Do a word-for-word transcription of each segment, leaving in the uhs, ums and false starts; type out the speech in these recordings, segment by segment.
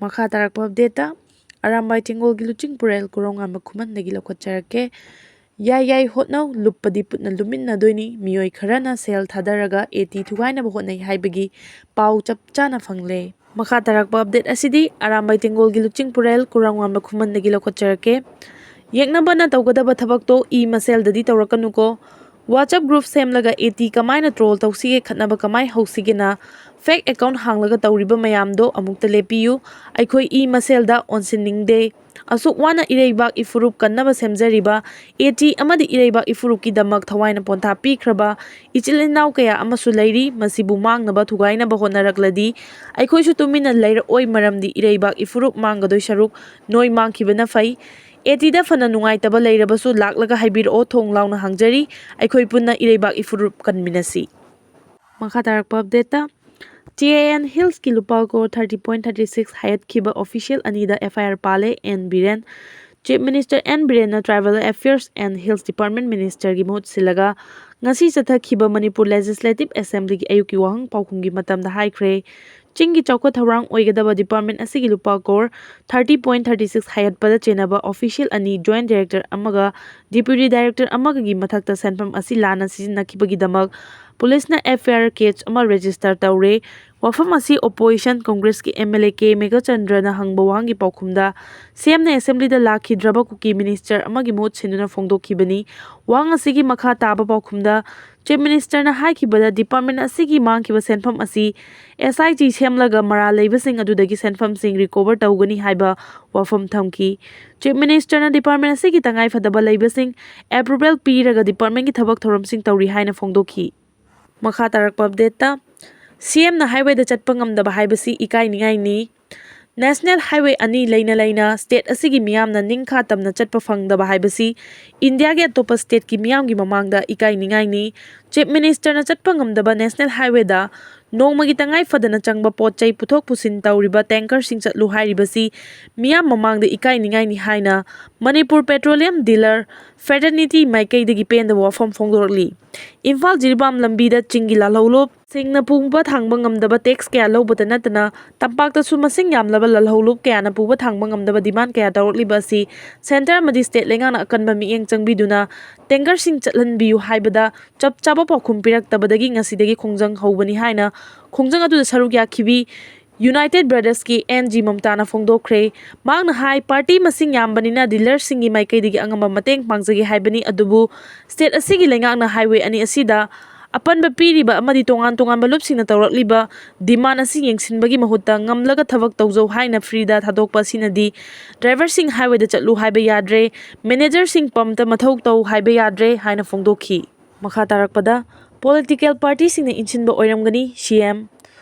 ꯃꯈꯥ ꯇꯥꯔꯛꯄ ꯑꯞꯗꯦꯠꯇ ꯑꯔꯥꯝꯕꯥꯏ ꯇꯦꯡꯒꯣꯜꯒꯤ ꯂꯨꯆꯤꯡ ꯄꯨꯔꯦꯜ ꯀꯨꯔꯣꯝꯉꯥꯟꯕ ꯈꯨꯃꯟꯗꯒꯤ ꯂꯧꯈꯠꯆꯔꯛꯀꯦ꯫ ꯌꯥꯏ ꯌꯥꯏ ꯍꯣꯠꯅꯧ, ꯂꯨꯞꯄꯗꯤ ꯄꯨꯠꯅ ꯂꯨꯝꯃꯤꯟꯅꯗꯣꯏꯅꯤ꯫ ꯃꯤꯑꯣꯏ ꯈꯔꯅ ꯁꯦꯜ ꯊꯥꯗꯔꯒ ꯑꯦ ꯇꯤ ꯊꯨꯒꯥꯏꯅꯕ ꯍꯣꯠꯅꯩ ꯍꯥꯏꯕꯒꯤ ꯄꯥꯎ ꯆꯞ ꯆꯥꯅ ꯐꯪꯂꯦ꯫ ꯃꯈꯥ ꯇꯥꯔꯛꯄ ꯑꯞꯗꯦꯠ ꯑꯁꯤꯗꯤ ꯑꯔꯥꯝꯕꯥꯏ ꯇꯦꯡꯒꯣꯜꯒꯤ ꯂꯨꯆꯤꯡ ꯄꯨꯔꯦꯜ ꯀꯨꯔꯣꯝꯉꯥꯟꯕ ꯈꯨꯃꯟꯗꯒꯤ ꯂꯧꯈꯠꯆꯔꯛꯀꯦ꯫ ꯌꯦꯛꯅꯕꯅ ꯇꯧꯒꯗꯕ ꯊꯕꯛꯇꯣ ꯏ ꯃꯁꯦꯜꯗꯗꯤ ꯇꯧꯔꯛꯀꯅꯨꯀꯣ꯫ WhatsApp group ꯁꯦꯝꯂꯒ ꯑꯦ ꯇꯤ ꯀꯃꯥꯏꯅ ꯇ꯭ꯔꯣꯜ ꯇꯧꯁꯤꯒꯦ, ꯈꯠꯅꯕ ꯀꯃꯥꯏ ꯍꯧꯁꯤꯒꯦꯅ ꯐꯦꯛ ꯑꯦꯀꯥꯎꯟ ꯍꯥꯡꯂꯒ ꯇꯧꯔꯤꯕ ꯃꯌꯥꯝꯗꯣ ꯑꯃꯨꯛꯇ ꯂꯦꯞꯄꯤꯌꯨ꯫ ꯑꯩꯈꯣꯏ ꯏ ꯃꯁꯦꯜꯗ ꯑꯣꯟꯁꯤꯟꯅꯤꯡꯗꯦ꯫ ꯑꯁꯨꯛ ꯋꯥꯅ ꯏꯔꯩꯕꯥꯛ ꯏꯐꯨꯔꯨꯞ ꯀꯟꯅꯕ ꯁꯦꯝꯖꯔꯤꯕ, ꯑꯦ ꯇꯤ ꯑꯃꯗꯤ ꯏꯔꯩꯕꯥꯛ ꯏꯐꯨꯔꯨꯞꯀꯤꯗꯃꯛ ꯊꯋꯥꯏꯅ ꯄꯣꯟꯊꯥ ꯄꯤꯈ꯭ꯔꯕ ꯏꯆꯤꯜ ꯏꯅꯥꯎ ꯀꯌꯥ ꯑꯃꯁꯨ ꯂꯩꯔꯤ꯫ ꯃꯁꯤꯕꯨ ꯃꯥꯡꯅꯕ ꯊꯨꯒꯥꯏꯅꯕ ꯍꯣꯠꯅꯔꯛꯂꯗꯤ ꯑꯩꯈꯣꯏꯁꯨ ꯇꯨꯃꯤꯟꯅ ꯂꯩꯔꯛꯑꯣꯏ, ꯃꯔꯝꯗꯤ ꯏꯔꯩꯕꯥꯛ ꯏꯐꯨꯔꯨꯞ ꯃꯥꯡꯒꯗꯣꯏ ꯁꯔꯨꯛ ꯅꯣꯏ ꯃꯥꯡꯈꯤꯕꯅ ꯐꯩ꯫ ꯑꯦ ꯇꯤꯗ ꯐꯅ ꯅꯨꯡꯉꯥꯏꯇꯕ ꯂꯩꯔꯕꯁꯨ ꯂꯥꯛꯂꯒ ꯍꯥꯏꯕꯤꯔꯛꯑꯣ, ꯊꯣꯡ ꯂꯥꯎꯅ ꯍꯥꯡꯖꯔꯤ꯫ ꯑꯩꯈꯣꯏ ꯄꯨꯟꯅ ꯏꯔꯩꯕꯥꯛ ꯏꯐꯨꯔꯨꯞ ꯀꯟꯃꯤꯟꯅꯁꯤ꯫ ꯃꯈꯥ ꯇꯥꯔꯛꯄ ꯑꯞꯗꯦꯠꯇ, ꯇꯤ ꯑꯦ ꯑꯦꯟ ꯍꯤꯜꯁꯀꯤ ꯂꯨꯄꯥ crore thirty point thirty six ꯍꯥꯏꯍꯠꯈꯤꯕ ꯑꯣꯐꯤꯁꯤꯌꯦꯜ ꯑꯅꯤꯗ ꯑꯦꯐ ꯑꯥꯏ ꯑꯥꯔ ꯄꯥꯜꯂꯦ꯫ N Biren, Chief Minister N Birenꯅ Tribal Affairs and Hills Department Ministerꯒꯤ ꯃꯍꯨꯠ ꯁꯤꯜꯂꯒ ꯉꯁꯤ ꯆꯠꯊꯈꯤꯕ ꯃꯅꯤꯄꯨꯔ Legislative Assemblyꯒꯤ ꯑꯌꯨꯛꯀꯤ ꯋꯥꯍꯪ ꯄꯥꯎꯈꯨꯝꯒꯤ ꯃꯇꯝꯗ ꯍꯥꯏꯈ꯭ꯔꯦ꯫ ꯆꯤꯡꯒꯤ ꯆꯥꯎꯈꯠ ꯊꯧꯔꯥꯡ ꯑꯣꯏꯒꯗꯕ ꯗꯤꯄꯥꯔꯠꯃꯦꯟ ꯑꯁꯤꯒꯤ ꯂꯨꯄꯥ crore thirty point thirty six ꯍꯥꯏꯒꯠꯄꯗ ꯆꯦꯟꯅꯕ ꯑꯣꯐꯤꯁꯤꯌꯦꯜ ꯑꯅꯤ, ꯖꯣꯏꯟꯠ ꯗꯥꯏꯔꯦꯛꯇꯔ ꯑꯃꯒ ꯗꯤꯄ꯭ꯌꯨꯇꯤ ꯗꯥꯏꯔꯦꯛꯇꯔ ꯑꯃꯒꯒꯤ ꯃꯊꯛꯇ ꯁꯦꯟꯐꯝ ꯑꯁꯤ ꯂꯥꯟꯅ ꯁꯤꯖꯤꯟꯅꯈꯤꯕꯒꯤꯗꯃꯛ ꯄꯨꯂꯤꯁꯅ ꯑꯦꯐ ꯑꯥꯏ ꯑꯥꯔ ꯀꯦꯁ ꯑꯃ ꯔꯦꯖꯤꯁꯇꯔ ꯇꯧꯔꯦ꯫ ꯋꯥꯐꯝ ꯑꯁꯤ ꯑꯣꯄꯣꯖꯤꯁꯟ ꯀꯪꯒ꯭ꯔꯦꯁꯀꯤ ꯑꯦꯝ ꯑꯦꯜ ꯑꯦ ꯀꯦ ꯃꯦꯘꯆꯟꯗ꯭ꯔꯅ ꯍꯪꯕ ꯋꯥꯍꯪꯒꯤ ꯄꯥꯎꯈꯨꯝꯗ ꯁꯤ ꯑꯦꯝꯅ ꯑꯦꯁꯦꯝꯕ꯭ꯂꯤꯗ ꯂꯥꯛꯈꯤꯗ꯭ꯔꯕ ꯀꯨꯀꯤ ꯃꯤꯅꯤꯁꯇꯔ ꯑꯃꯒꯤ ꯃꯍꯨꯠ ꯁꯤꯟꯗꯨꯅ ꯐꯣꯡꯗꯣꯛꯈꯤꯕꯅꯤ꯫ ꯋꯥꯍꯪ ꯑꯁꯤꯒꯤ ꯃꯈꯥ ꯇꯥꯕ ꯄꯥꯎꯈꯨꯝꯗ ꯆꯤꯐ ꯃꯤꯅꯤꯁꯇꯔꯅ ꯍꯥꯏꯈꯤꯕꯗ ꯗꯤꯄꯥꯔꯠꯃꯦꯟ ꯑꯁꯤꯒꯤ ꯃꯥꯡꯈꯤꯕ ꯁꯦꯟꯐꯝ ꯑꯁꯤ ꯑꯦꯁ ꯑꯥꯏ ꯇꯤ ꯁꯦꯝꯂꯒ ꯃꯔꯥꯜ ꯂꯩꯕꯁꯤꯡ ꯑꯗꯨꯗꯒꯤ ꯁꯦꯟꯐꯝꯁꯤꯡ ꯔꯤꯀꯣꯚꯔ ꯇꯧꯒꯅꯤ ꯍꯥꯏꯕ ꯋꯥꯐꯝ ꯊꯝꯈꯤ꯫ ꯆꯤꯐ ꯃꯤꯅꯤꯁꯇꯔꯅ ꯗꯤꯄꯥꯔꯠꯃꯦꯟ ꯑꯁꯤꯒꯤ ꯇꯉꯥꯏꯐꯗꯕ ꯂꯩꯕꯁꯤꯡ ꯑꯦꯄ꯭ꯔꯨꯚꯦꯜ ꯄꯤꯔꯒ ꯗꯤꯄꯥꯔꯠꯃꯦꯟꯒꯤ ꯊꯕꯛ ꯊꯧꯔꯝꯁꯤꯡ ꯇꯧꯔꯤ ꯍꯥꯏꯅ ꯐꯣꯡꯗꯣꯛꯈꯤ꯫ ꯃꯈꯥ ꯇꯥꯔꯛꯄ ꯑꯞꯗꯦꯠꯇ, ꯁꯤ ꯑꯦꯝꯅ ꯍꯥꯏꯋꯦꯗ ꯆꯠꯄ ꯉꯝꯗꯕ ꯍꯥꯏꯕꯁꯤ ꯏꯀꯥꯏꯅꯤꯡꯉꯥꯏꯅꯤ꯫ ꯅꯦꯁꯅꯦꯜ ꯍꯥꯏꯋꯦ ꯑꯅꯤ ꯂꯩꯅ ꯂꯩꯅ ꯁ꯭ꯇꯦꯠ ꯑꯁꯤꯒꯤ ꯃꯤꯌꯥꯝꯅ ꯅꯤꯡꯈꯥ ꯇꯝꯅ ꯆꯠꯄ ꯐꯪꯗꯕ ꯍꯥꯏꯕꯁꯤ ꯏꯟꯗꯤꯌꯥꯒꯤ ꯑꯇꯣꯞꯄ ꯁ꯭ꯇꯦꯠꯀꯤ ꯃꯤꯌꯥꯝꯒꯤ ꯃꯃꯥꯡꯗ ꯏꯀꯥꯏꯅꯤꯡꯉꯥꯏꯅꯤ꯫ ꯆꯤꯐ ꯃꯤꯅꯤꯁꯇꯔꯅ ꯆꯠꯄ ꯉꯝꯗꯕ ꯅꯦꯁꯅꯦꯜ ꯍꯥꯏꯋꯦꯗ ꯅꯣꯡꯃꯒꯤ ꯇꯉꯥꯏ ꯐꯗꯅ ꯆꯪꯕ ꯄꯣꯠ ꯆꯩ ꯄꯨꯊꯣꯛ ꯄꯨꯁꯤꯟ ꯇꯧꯔꯤꯕ ꯇꯦꯡꯀꯔꯁꯤꯡ ꯆꯠꯂꯨ ꯍꯥꯏꯔꯤꯕꯁꯤ ꯃꯤꯌꯥꯝ ꯃꯃꯥꯡꯗ ꯏꯀꯥꯏꯅꯤꯡꯉꯥꯏꯅꯤ ꯍꯥꯏꯅ ꯃꯅꯤꯄꯨꯔ ꯄꯦꯇ꯭ꯔꯣꯂꯤꯌꯝ ꯗꯤꯂꯔ ꯐ꯭ꯔꯦꯇꯔꯅꯤꯇꯤ ꯃꯥꯏꯀꯩꯗꯒꯤ ꯄꯦꯟꯗꯕ ꯋꯥꯐꯝ ꯐꯣꯡꯗꯣꯔꯛꯂꯤ꯫ ꯏꯝꯐꯥꯜ ꯖꯤꯔꯤꯕꯥꯝ ꯂꯝꯕꯤꯗ ꯆꯤꯡꯒꯤ ꯂꯥꯜꯍꯧꯂꯨꯞ ꯁꯤꯡꯅ ꯄꯨꯕ ꯊꯥꯡꯕ ꯉꯝꯗꯕ ꯇꯦꯛꯁ ꯀꯌꯥ ꯂꯧꯕꯇ ꯅꯠꯇꯅ, ꯇꯝꯄꯥꯛꯇꯁꯨ ꯃꯁꯤꯡ ꯌꯥꯝꯂꯕ ꯂꯜꯍꯧꯂꯨꯞ ꯀꯌꯥꯅ ꯄꯨꯕ ꯊꯥꯡꯕ ꯉꯝꯗꯕ ꯗꯤꯃꯥꯟ ꯀꯌꯥ ꯇꯧꯔꯛꯂꯤꯕ ꯑꯁꯤ ꯁꯦꯟꯇꯔ ꯑꯃꯗꯤ ꯁ꯭ꯇꯦꯠ ꯂꯩꯉꯥꯛꯅ ꯑꯀꯟꯕ ꯃꯤꯠꯌꯦꯡ ꯆꯪꯕꯤꯗꯨꯅ ꯇꯦꯡꯀꯔꯁꯤꯡ ꯆꯠꯍꯟꯕꯤꯌꯨ ꯍꯥꯏꯕꯗ ꯆꯞ ꯆꯥꯕ ꯄꯥꯎꯈꯨꯝ ꯄꯤꯔꯛꯇꯕꯗꯒꯤ ꯉꯁꯤꯗꯒꯤ ꯈꯣꯡꯖꯪ ꯍꯧꯕꯅꯤ ꯍꯥꯏꯅ ꯈꯣꯡꯖꯪ ꯑꯗꯨꯗ ꯁꯔꯨꯛ ꯌꯥꯈꯤꯕꯤ ꯌꯨꯅꯥꯏꯇꯦꯗ ꯕ꯭ꯔꯗꯔꯁꯀꯤ ꯑꯦꯟ ꯖꯤ ꯃꯝꯇꯥꯅ ꯐꯣꯡꯗꯣꯛꯈ꯭ꯔꯦ꯫ ꯃꯍꯥꯛꯅ ꯍꯥꯏ, ꯄꯥꯔꯇꯤ ꯃꯁꯤꯡ ꯌꯥꯝꯕꯅꯤꯅ ꯗꯤꯂꯔꯁꯤꯡꯒꯤ ꯃꯥꯏꯀꯩꯗꯒꯤ ꯑꯉꯝꯕ ꯃꯇꯦꯡ ꯄꯥꯡꯖꯒꯦ ꯍꯥꯏꯕꯅꯤ, ꯑꯗꯨꯕꯨ ꯁ꯭ꯇꯦꯠ ꯑꯁꯤꯒꯤ ꯂꯩꯉꯥꯛꯅ ꯍꯥꯏꯋꯦ ꯑꯅꯤ ꯑꯁꯤꯗ ꯑꯄꯟꯕ ꯄꯤꯔꯤꯕ ꯑꯃꯗꯤ ꯇꯣꯉꯥꯟ ꯇꯣꯉꯥꯟꯕ ꯂꯨꯞꯁꯤꯡꯅ ꯇꯧꯔꯛꯂꯤꯕ ꯗꯤꯃꯥꯟ ꯑꯁꯤ ꯌꯦꯡꯁꯤꯟꯕꯒꯤ ꯃꯍꯨꯠꯇ ꯉꯝꯂꯒ ꯊꯕꯛ ꯇꯧꯖꯧ ꯍꯥꯏꯅ ꯐ꯭ꯔꯤꯗ ꯊꯥꯗꯣꯛꯄ ꯑꯁꯤꯅꯗꯤ ꯗ꯭ꯔꯥꯏꯚꯔꯁꯤꯡ ꯍꯥꯏꯋꯦꯗ ꯆꯠꯂꯨ ꯍꯥꯏꯕ ꯌꯥꯗ꯭ꯔꯦ, ꯃꯦꯅꯦꯖꯔꯁꯤꯡ ꯄꯝꯇ ꯃꯊꯧ ꯇꯧ ꯍꯥꯏꯕ ꯌꯥꯗ꯭ꯔꯦ ꯍꯥꯏꯅ ꯐꯣꯡꯗꯣꯛꯈꯤ꯫ ꯃꯈꯥ ꯇꯥꯔꯛꯄꯗ, ꯄꯣꯂꯤꯇꯤꯀꯦꯜ ꯄꯥꯔꯇꯤꯁꯤꯡꯅ ꯏꯟꯁꯤꯟꯕ ꯑꯣꯏꯔꯝꯒꯅꯤ, ꯁꯤ ꯑꯦꯝ꯫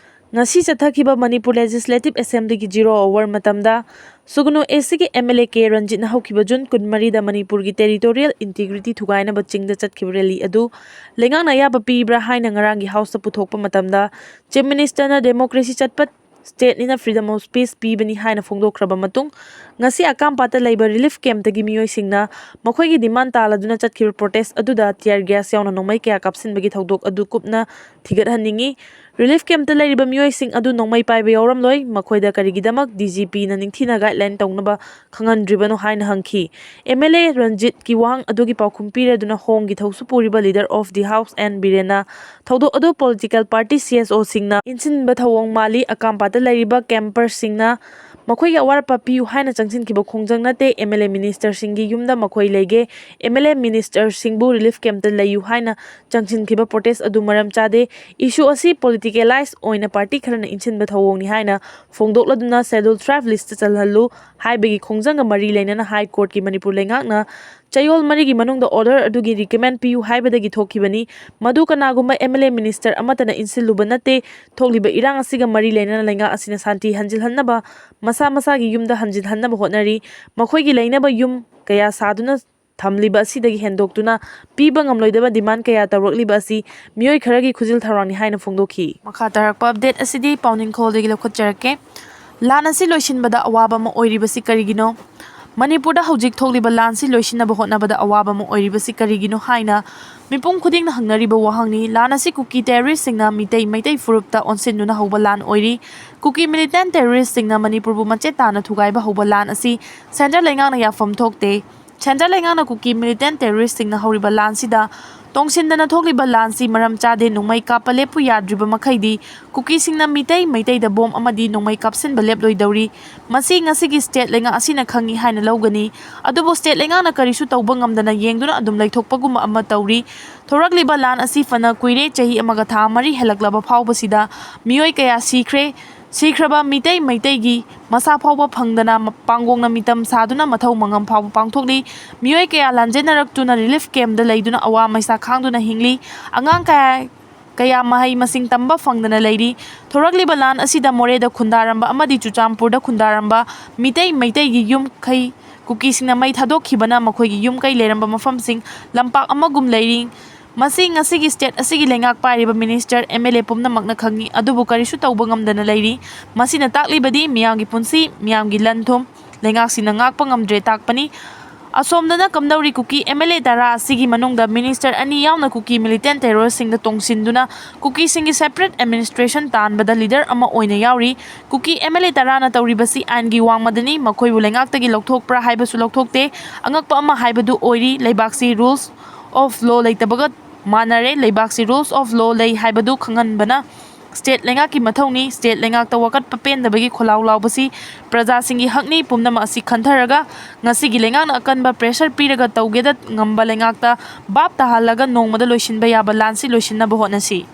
ꯉꯁꯤ ꯆꯠꯊꯈꯤꯕ ꯃꯅꯤꯄꯨꯔ ꯂꯦꯖꯤꯁꯂꯦꯇꯤꯚ ꯑꯦꯁꯦꯝꯕ꯭ꯂꯤꯒꯤ ꯖꯤꯔꯣ ꯑꯋꯥꯔ ꯃꯇꯝꯗ ꯁꯨꯒꯅꯨ ꯑꯦ ꯁꯤꯒꯤ ꯑꯦꯝ ꯑꯦꯜ ꯑꯦ ꯀꯦ ꯔꯟꯖꯤꯠꯅ ꯍꯧꯈꯤꯕ ꯖꯨꯟ ꯀꯨꯟꯃꯔꯤꯗ ꯃꯅꯤꯄꯨꯔꯒꯤ ꯇꯦꯔꯤꯇꯣꯔꯤꯌꯦꯜ ꯏꯟꯇꯤꯒ꯭ꯔꯤꯇꯤ ꯊꯨꯒꯥꯏꯅꯕ ꯆꯤꯡꯗ ꯆꯠꯈꯤꯕ ꯔꯦꯂꯤ ꯑꯗꯨ ꯂꯩꯉꯥꯛꯅ ꯑꯌꯥꯕ ꯄꯤꯕ꯭ꯔꯥ ꯍꯥꯏꯅ ꯉꯔꯥꯡꯒꯤ ꯍꯥꯎꯁꯇ ꯄꯨꯊꯣꯛꯄ ꯃꯇꯝꯗ, ꯆꯤꯐ ꯃꯤꯅꯤꯁꯇꯔꯅ ꯗꯦꯃꯣꯀ꯭ꯔꯦꯁꯤ ꯆꯠꯄ ꯁ꯭ꯇꯦꯠꯅꯤꯅ ꯐ꯭ꯔꯤꯗꯝ ꯑꯣꯐ ꯁ꯭ꯄꯤꯆ ꯄꯤꯕꯅꯤ ꯍꯥꯏꯅ ꯐꯣꯡꯗꯣꯛꯈ꯭ꯔꯕ ꯃꯇꯨꯡ, ꯉꯁꯤ ꯑꯀꯥꯝꯄꯥꯠꯇ ꯂꯩꯕ ꯔꯤꯂꯤꯐ ꯀꯦꯝꯞꯇꯒꯤ ꯃꯤꯑꯣꯏꯁꯤꯡꯅ ꯃꯈꯣꯏꯒꯤ ꯗꯤꯃꯥꯟ ꯇꯥꯜꯂꯗꯨꯅ ꯆꯠꯈꯤꯕ ꯄ꯭ꯔꯣꯇꯦꯁ ꯑꯗꯨꯗ ꯇꯤꯌꯥꯔ ꯒ꯭ꯌꯥꯁ ꯌꯥꯎꯅ ꯅꯣꯡꯃꯩ ꯀꯌꯥ ꯀꯥꯞꯁꯤꯟꯕꯒꯤ ꯊꯧꯗꯣꯛ ꯑꯗꯨ ꯀꯨꯞꯅ ꯊꯤꯒꯠꯍꯟꯅꯤꯡꯏ꯫ ꯔꯤꯂꯤꯐ ꯀꯦꯝꯞꯇ ꯂꯩꯔꯤꯕ ꯃꯤꯑꯣꯏꯁꯤꯡ ꯑꯗꯨ ꯅꯣꯡꯃꯩ ꯄꯥꯏꯕ ꯌꯥꯎꯔꯝꯂꯣꯏ꯫ ꯃꯈꯣꯏꯗ ꯀꯔꯤꯒꯤꯗꯃꯛ ꯗꯤ ꯖꯤ ꯄꯤꯅ ꯅꯤꯡꯊꯤꯅ ꯒꯥꯏꯗꯂꯥꯏꯟ ꯇꯧꯅꯕ ꯈꯪꯍꯟꯗ꯭ꯔꯤꯕꯅꯣ ꯍꯥꯏꯅ ꯍꯪꯈꯤ꯫ ꯑꯦꯝ ꯑꯦꯜ ꯑꯦ ꯔꯟꯖꯤꯠꯀꯤ ꯋꯥꯍꯪ ꯑꯗꯨꯒꯤ ꯄꯥꯎꯈꯨꯝ ꯄꯤꯔꯗꯨꯅ ꯍꯣꯝꯒꯤ ꯊꯧꯁꯨ ꯄꯨꯔꯤꯕ leader of the house N ꯕꯤꯔꯦꯟꯅ ꯊꯧꯗꯣꯛ ꯑꯗꯨ ꯄꯣꯂꯤꯇꯤꯀꯦꯜ ꯄꯥꯔꯇꯤ ꯁꯤ ꯑꯦꯁ ꯑꯣꯁꯤꯡꯅ ꯏꯟꯁꯤꯟꯕ ꯊꯧꯑꯣꯡ ꯃꯥꯜꯂꯤ꯫ ꯑꯀꯥꯝꯄꯥꯠꯇ ꯂꯩꯔꯤꯕ ꯀꯦꯝꯄꯔꯁꯤꯡꯅ ꯃꯈꯣꯏꯒꯤ ꯑꯋꯥꯠ ꯑꯄꯥ ꯄꯤꯌꯨ ꯍꯥꯏꯅ ꯆꯪꯁꯤꯟꯈꯤꯕ ꯈꯣꯡꯖꯪ ꯅꯠꯇꯦ꯫ ꯑꯦꯝ ꯑꯦꯜ ꯑꯦ ꯃꯤꯅꯤꯁꯇꯔꯁꯤꯡꯒꯤ ꯌꯨꯝꯗ ꯃꯈꯣꯏ ꯂꯩꯒꯦ꯫ ꯑꯦꯝ ꯑꯦꯜ ꯑꯦ ꯃꯤꯅꯤꯁꯇꯔꯁꯤꯡꯕꯨ ꯔꯤꯂꯤꯐ ꯀꯦꯝꯞꯇ ꯂꯩꯌꯨ ꯍꯥꯏꯅ ꯆꯪꯁꯤꯟꯈꯤꯕ ꯄ꯭ꯔꯣꯇꯦꯁ ꯑꯗꯨ ꯃꯔꯝ ꯆꯥꯗꯦ꯫ ꯏꯁꯨ ꯑꯁꯤ ꯄꯣꯂꯤꯇꯤꯀꯦꯂꯥꯏꯖ ꯑꯣꯏꯅ ꯄꯥꯔꯇꯤ ꯈꯔꯅ ꯏꯟꯁꯤꯟꯕ ꯊꯧꯑꯣꯡꯅꯤ ꯍꯥꯏꯅ ꯐꯣꯡꯗꯣꯛꯂꯗꯨꯅ ꯁꯦꯗꯨꯜ ꯇ꯭ꯔꯥꯏꯕ ꯂꯤꯁꯇ ꯆꯜꯍꯜꯂꯨ ꯍꯥꯏꯕꯒꯤ ꯈꯣꯡꯖꯪꯒ ꯃꯔꯤ ꯂꯩꯅꯅ ꯍꯥꯏ ꯀꯣꯔꯠꯀꯤ ꯃꯅꯤꯄꯨꯔ ꯂꯩꯉꯥꯛꯅ ꯆꯌꯣꯜ ꯃꯔꯤꯒꯤ ꯃꯅꯨꯡꯗ ꯑꯣꯔꯗꯔ ꯑꯗꯨꯒꯤ ꯔꯤꯀꯃꯦꯟ ꯄꯤꯌꯨ ꯍꯥꯏꯕꯗꯒꯤ ꯊꯣꯛꯈꯤꯕꯅꯤ꯫ ꯃꯗꯨ ꯀꯅꯥꯒꯨꯝꯕ ꯑꯦꯝ ꯑꯦꯜ ꯑꯦ ꯃꯤꯅꯤꯁꯇꯔ ꯑꯃꯠꯇꯅ ꯏꯟꯁꯤꯜꯂꯨꯕ ꯅꯠꯇꯦ꯫ ꯊꯣꯛꯂꯤꯕ ꯏꯔꯥꯡ ꯑꯁꯤꯒ ꯃꯔꯤ ꯂꯩꯅꯅ ꯂꯩꯉꯥꯛ ꯑꯁꯤꯅ ꯁꯥꯟꯇꯤ ꯍꯟꯖꯤꯜꯍꯟꯅꯕ, ꯃꯁꯥ ꯃꯁꯥꯒꯤ ꯌꯨꯝꯗ ꯍꯟꯖꯤꯜꯍꯟꯅꯕ ꯍꯣꯠꯅꯔꯤ꯫ ꯃꯈꯣꯏꯒꯤ ꯂꯩꯅꯕ ꯌꯨꯝ ꯀꯌꯥ ꯁꯥꯗꯨꯅ ꯊꯝꯂꯤꯕ ꯑꯁꯤꯗꯒꯤ ꯍꯦꯟꯗꯣꯛꯇꯨꯅ ꯄꯤꯕ ꯉꯝꯂꯣꯏꯗꯕ ꯗꯤꯃꯥꯟ ꯀꯌꯥ ꯇꯧꯔꯛꯂꯤꯕ ꯑꯁꯤ ꯃꯤꯑꯣꯏ ꯈꯔꯒꯤ ꯈꯨꯖꯤꯜ ꯊꯧꯔꯥꯡꯅꯤ ꯍꯥꯏꯅ ꯐꯣꯡꯗꯣꯛꯈꯤ꯫ ꯃꯈꯥ ꯇꯥꯔꯛꯄ ꯑꯞꯗꯦꯠ ꯑꯁꯤꯗꯤ ꯄꯥꯎꯅꯤꯡꯈꯣꯜꯗꯒꯤ ꯂꯧꯈꯠꯆꯔꯛꯀꯦ꯫ ꯂꯥꯟ ꯑꯁꯤ ꯂꯣꯏꯁꯤꯟꯕꯗ ꯑꯋꯥꯕ ꯑꯃ ꯑꯣꯏꯔꯤꯕꯁꯤ ꯀꯔꯤꯒꯤꯅꯣ? ꯃꯅꯤꯄꯨꯔꯗ ꯍꯧꯖꯤꯛ ꯊꯣꯛꯂꯤꯕ ꯂꯥꯟꯁꯤ ꯂꯣꯏꯁꯤꯟꯅꯕ ꯍꯣꯠꯅꯕꯗ ꯑꯋꯥꯕ ꯑꯃ ꯑꯣꯏꯔꯤꯕꯁꯤ ꯀꯔꯤꯒꯤꯅꯣ ꯍꯥꯏꯅ ꯃꯤꯄꯨꯝ ꯈꯨꯗꯤꯡꯅ ꯍꯪꯅꯔꯤꯕ ꯋꯥꯍꯪꯅꯤ꯫ ꯂꯥꯟ ꯑꯁꯤ ꯀꯨꯀꯤ ꯇꯦꯔꯣꯔꯤꯁꯁꯤꯡꯅ ꯃꯤꯇꯩ, ꯃꯩꯇꯩ ꯐꯨꯔꯨꯞꯇ ꯑꯣꯟꯁꯤꯟꯗꯨꯅ ꯍꯧꯕ ꯂꯥꯟ ꯑꯣꯏꯔꯤ꯫ ꯀꯨꯀꯤ ꯃꯤꯂꯤꯇꯦꯟ ꯇꯦꯔꯣꯔꯤꯁꯁꯤꯡꯅ ꯃꯅꯤꯄꯨꯔꯕꯨ ꯃꯆꯦꯠ ꯇꯥꯅ ꯊꯨꯒꯥꯏꯕ ꯍꯧꯕ ꯂꯥꯟ ꯑꯁꯤ ꯁꯦꯟꯇ꯭ꯔꯦꯜ ꯂꯩꯉꯥꯛꯅ ꯌꯥꯐꯝ ꯊꯣꯛꯇꯦ꯫ ꯁꯦꯟꯇ꯭ꯔꯦꯜ ꯂꯩꯉꯥꯛꯅ ꯀꯨꯀꯤ ꯃꯤꯂꯤꯇꯦꯟ ꯇꯦꯔꯣꯔꯤꯁꯁꯤꯡꯅ ꯍꯧꯔꯤꯕ ꯂꯥꯟꯁꯤꯗ ꯇꯣꯡꯁꯤꯟꯗꯅ ꯊꯣꯛꯂꯤꯕ ꯂꯥꯟꯁꯤ ꯃꯔꯝ ꯆꯥꯗꯦ꯫ ꯅꯣꯡꯃꯩ ꯀꯥꯞꯄ ꯂꯦꯞꯄꯨ ꯌꯥꯗ꯭ꯔꯤꯕ ꯃꯈꯩꯗꯤ ꯀꯨꯀꯤꯁꯤꯡꯅ ꯃꯤꯇꯩ, ꯃꯩꯇꯩꯗ ꯕꯣꯝ ꯑꯃꯗꯤ ꯅꯣꯡꯃꯩ ꯀꯥꯞꯁꯤꯟꯕ ꯂꯦꯞꯂꯣꯏꯗꯧꯔꯤ꯫ ꯃꯁꯤ ꯉꯁꯤꯒꯤ ꯁ꯭ꯇꯦꯠ ꯂꯩꯉꯥꯛ ꯑꯁꯤꯅ ꯈꯪꯏ ꯍꯥꯏꯅ ꯂꯧꯒꯅꯤ꯫ ꯑꯗꯨꯕꯨ ꯁ꯭ꯇꯦꯠ ꯂꯩꯉꯥꯛꯅ ꯀꯔꯤꯁꯨ ꯇꯧꯕ ꯉꯝꯗꯅ ꯌꯦꯡꯗꯨꯅ ꯑꯗꯨꯝ ꯂꯩꯊꯣꯛꯄꯒꯨꯝꯕ ꯑꯃ ꯇꯧꯔꯤ꯫ ꯊꯣꯔꯛꯂꯤꯕ ꯂꯥꯟ ꯑꯁꯤ ꯐꯅ ꯀꯨꯏꯔꯦ, ꯆꯍꯤ ꯑꯃꯒ ꯊꯥ ꯃꯔꯤ ꯍꯦꯜꯂꯛꯂꯕ ꯐꯥꯎꯕꯁꯤꯗ ꯃꯤꯑꯣꯏ ꯀꯌꯥ ꯁꯤꯈ꯭ꯔꯦ꯫ ꯁꯤꯈ꯭ꯔꯕ ꯃꯤꯇꯩ, ꯃꯩꯇꯩꯒꯤ ꯃꯁꯥ ꯐꯥꯎꯕ ꯐꯪꯗꯅ ꯃ-, ꯄꯥꯡꯒꯣꯡꯅ ꯃꯤꯇꯝ ꯁꯥꯗꯨꯅ ꯃꯊꯧ ꯃꯉꯝ ꯐꯥꯎꯕ ꯄꯥꯡꯊꯣꯛꯂꯤ꯫ ꯃꯤꯑꯣꯏ ꯀꯌꯥ ꯂꯥꯟꯖꯦꯟꯅꯔꯛꯇꯨꯅ ꯔꯤꯂꯤꯐ ꯀꯦꯝꯞꯇ ꯂꯩꯗꯨꯅ ꯑꯋꯥ ꯃꯩꯁꯥ ꯈꯥꯡꯗꯨꯅ ꯍꯤꯡꯂꯤ꯫ ꯑꯉꯥꯡ ꯀꯌꯥ, ꯀꯌꯥ ꯃꯍꯩ ꯃꯁꯤꯡ ꯇꯝꯕ ꯐꯪꯗꯅ ꯂꯩꯔꯤ꯫ ꯊꯣꯔꯛꯂꯤꯕ ꯂꯥꯟ ꯑꯁꯤꯗ ꯃꯣꯔꯦꯗ ꯈꯨꯟꯗꯥꯔꯝꯕ ꯑꯃꯗꯤ ꯆꯨꯔꯆꯥꯟꯄꯨꯔꯗ ꯈꯨꯟꯗꯥꯔꯝꯕ ꯃꯤꯇꯩ, ꯃꯩꯇꯩꯒꯤ ꯌꯨꯝꯈꯩ ꯀꯨꯀꯤꯁꯤꯡꯅ ꯃꯩ ꯊꯥꯗꯣꯛꯈꯤꯕꯅ ꯃꯈꯣꯏꯒꯤ ꯌꯨꯝ ꯀꯩ ꯂꯩꯔꯝꯕ ꯃꯐꯝꯁꯤꯡ ꯂꯝꯄꯥꯛ ꯑꯃꯒꯨꯝ ꯂꯩꯔꯤ꯫ ꯃꯁꯤ ꯉꯁꯤꯒꯤ ꯁ꯭ꯇꯦꯠ ꯑꯁꯤꯒꯤ ꯂꯩꯉꯥꯛ ꯄꯥꯏꯔꯤꯕ ꯃꯤꯅꯤꯁꯇꯔ, ꯑꯦꯝ ꯑꯦꯜ ꯑꯦ ꯄꯨꯝꯅꯃꯛꯅ ꯈꯪꯏ, ꯑꯗꯨꯕꯨ ꯀꯔꯤꯁꯨ ꯇꯧꯕ ꯉꯝꯗꯅ ꯂꯩꯔꯤ꯫ ꯃꯁꯤꯅ ꯇꯥꯛꯂꯤꯕꯗꯤ ꯃꯤꯌꯥꯝꯒꯤ ꯄꯨꯟꯁꯤ, ꯃꯤꯌꯥꯝꯒꯤ ꯂꯟ ꯊꯨꯝ ꯂꯩꯉꯥꯛꯁꯤꯡꯅ ꯉꯥꯛꯄ ꯉꯝꯗ꯭ꯔꯦ ꯇꯥꯛꯄꯅꯤ꯫ ꯑꯁꯣꯝꯗꯅ ꯀꯝꯗꯧꯔꯤ ꯀꯨꯀꯤ ꯑꯦꯝ ꯑꯦꯜ ꯑꯦ ꯇꯔꯥ ꯑꯁꯤꯒꯤ ꯃꯅꯨꯡꯗ ꯃꯤꯅꯤꯁꯇꯔ ꯑꯅꯤ ꯌꯥꯎꯅ ꯀꯨꯀꯤ ꯃꯤꯂꯤꯇꯦꯟ ꯇꯦꯔꯣꯔꯤꯁꯁꯤꯡꯗ ꯇꯣꯡꯁꯤꯟꯗꯨꯅ ꯀꯨꯀꯤꯁꯤꯡꯒꯤ ꯁꯦꯄꯔꯦꯠ ꯑꯦꯗꯃꯤꯅꯤꯁꯇ꯭ꯔꯦꯁꯟ ꯇꯥꯟꯕꯗ ꯂꯤꯗꯔ ꯑꯃ ꯑꯣꯏꯅ ꯌꯥꯎꯔꯤ꯫ ꯀꯨꯀꯤ ꯑꯦꯝ ꯑꯦꯜ ꯑꯦ ꯇꯔꯥꯅ ꯇꯧꯔꯤꯕꯁꯤ ꯑꯥꯏꯟꯒꯤ ꯋꯥꯡꯃꯗꯅꯤ꯫ ꯃꯈꯣꯏꯕꯨ ꯂꯩꯉꯥꯛꯇꯒꯤ ꯂꯧꯊꯣꯛꯄ꯭ꯔꯥ ꯍꯥꯏꯕꯁꯨ ꯂꯧꯊꯣꯛꯇꯦ꯫ ꯑꯉꯛꯄ ꯑꯃ ꯍꯥꯏꯕꯗꯨ ꯑꯣꯏꯔꯤ꯫ ꯂꯩꯕꯥꯛꯁꯤ rules of law ꯂꯩꯇꯕꯒ ꯃꯥꯟꯅꯔꯦ꯫ ꯂꯩꯕꯥꯛꯁꯤ rules of law ꯂꯩ ꯍꯥꯏꯕꯗꯨ ꯈꯪꯍꯟꯕꯅ ꯁ꯭ꯇꯦꯠ ꯂꯩꯉꯥꯛꯀꯤ ꯃꯊꯧꯅꯤ꯫ ꯁ꯭ꯇꯦꯠ ꯂꯩꯉꯥꯛꯇ ꯋꯥꯀꯠꯄ ꯄꯦꯟꯗꯕꯒꯤ ꯈꯣꯜꯂꯥꯎ ꯂꯥꯎꯕꯁꯤ ꯄ꯭ꯔꯖꯥꯁꯤꯡꯒꯤ ꯍꯛꯅꯤ꯫ ꯄꯨꯝꯅꯃꯛ ꯑꯁꯤ ꯈꯟꯊꯔꯒ ꯉꯁꯤꯒꯤ ꯂꯩꯉꯥꯛꯅ ꯑꯀꯟꯕ pressure ꯄꯤꯔꯒ ꯇꯧꯒꯦꯗ ꯉꯝꯕ ꯂꯩꯉꯥꯛꯇ ꯚꯥꯞ ꯇꯥꯍꯜꯂꯒ ꯅꯣꯡꯃꯗ ꯂꯣꯏꯁꯤꯟꯕ ꯌꯥꯕ ꯂꯥꯟꯁꯤ ꯂꯣꯏꯁꯤꯟꯅꯕ ꯍꯣꯠꯅꯁꯤ꯫